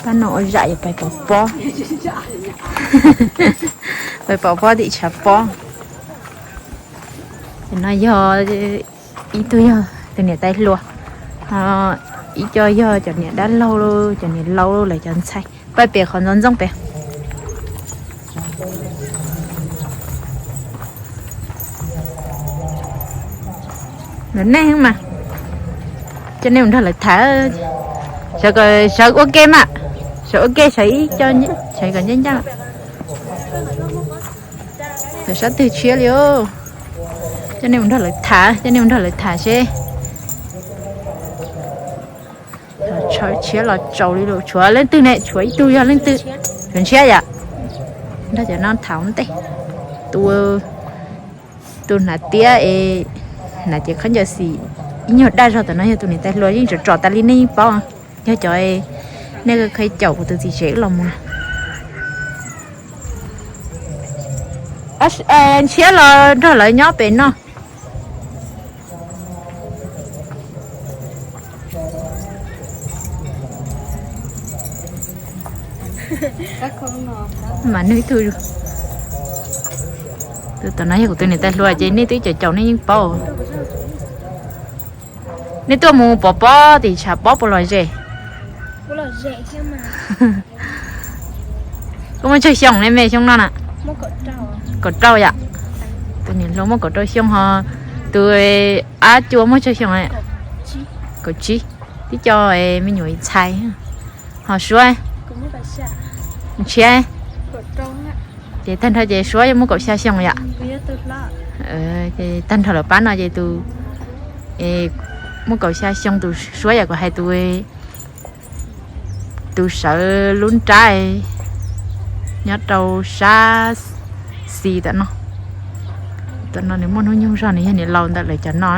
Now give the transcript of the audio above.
Pab no ua zam yuav pais pov pob. Pais pov pob tim tshav pob. Ces no yog ib tug yog tus niam tais hluas, ib co yog cov niam dab laug, cov niam laus lawv cov ntxhais. Pab pem qhov ntxoov ntxooj pem. Lawv nej mas, coj nej mus nrog lawv tham. Sawv ua ke mas, sawv ua ke, sawv ib co, sawv kom ncaj ncaj. Lawv sab twg tshiab li os. Coj nej mus nrog lawv tham, coj nej mus nrog lawv tham seb. Tshiab los tsaus li lawm, tshuav leej twg ne, tshuav ib tug yog leej twg. Tshuav ntshiab yom. Nrog cov no tham ua ntej. Tus, tus hnav tiab es hnav cev khaub ncaws xim ib nyuag daj zog tom no yog tus niam tais hluas, yeej tsom tsom tas li nej yeej paub. Yog cov nej qhia caum kuv tus txiv tsev wb los mus na. Ntshiab los nrog lawv nyob pem no. Mas nws ib tug, tus tom no yog kuv tus niam tais hluas ces nej twb caum caum nej yeej paub. Nej tuaj mus pov pob tim tshav pob puas lom zem? Koj muaj tsawg xyoo ne me xyoo no na? Kaum rau yom. Tus niam hluas muaj kaum rau xyoo ho tus ab cua muaj tsawg xyoo? Kaum tsib. Tib co me nyuam ntxhais. Ho Suab? Ntshiab. Ces tag nrho ces Suab yeej muaj kaum xya xyoo yom. Ces tag nrho lawv pab no ces tus muaj kaum xya xyoo tus Suab yom, kuv hais tus, tus sawv lub nrab nyob rau sab xis tom no. Tom no nws muaj hnub nyoog zog, nws yog niam laus ntawm lawv cov no.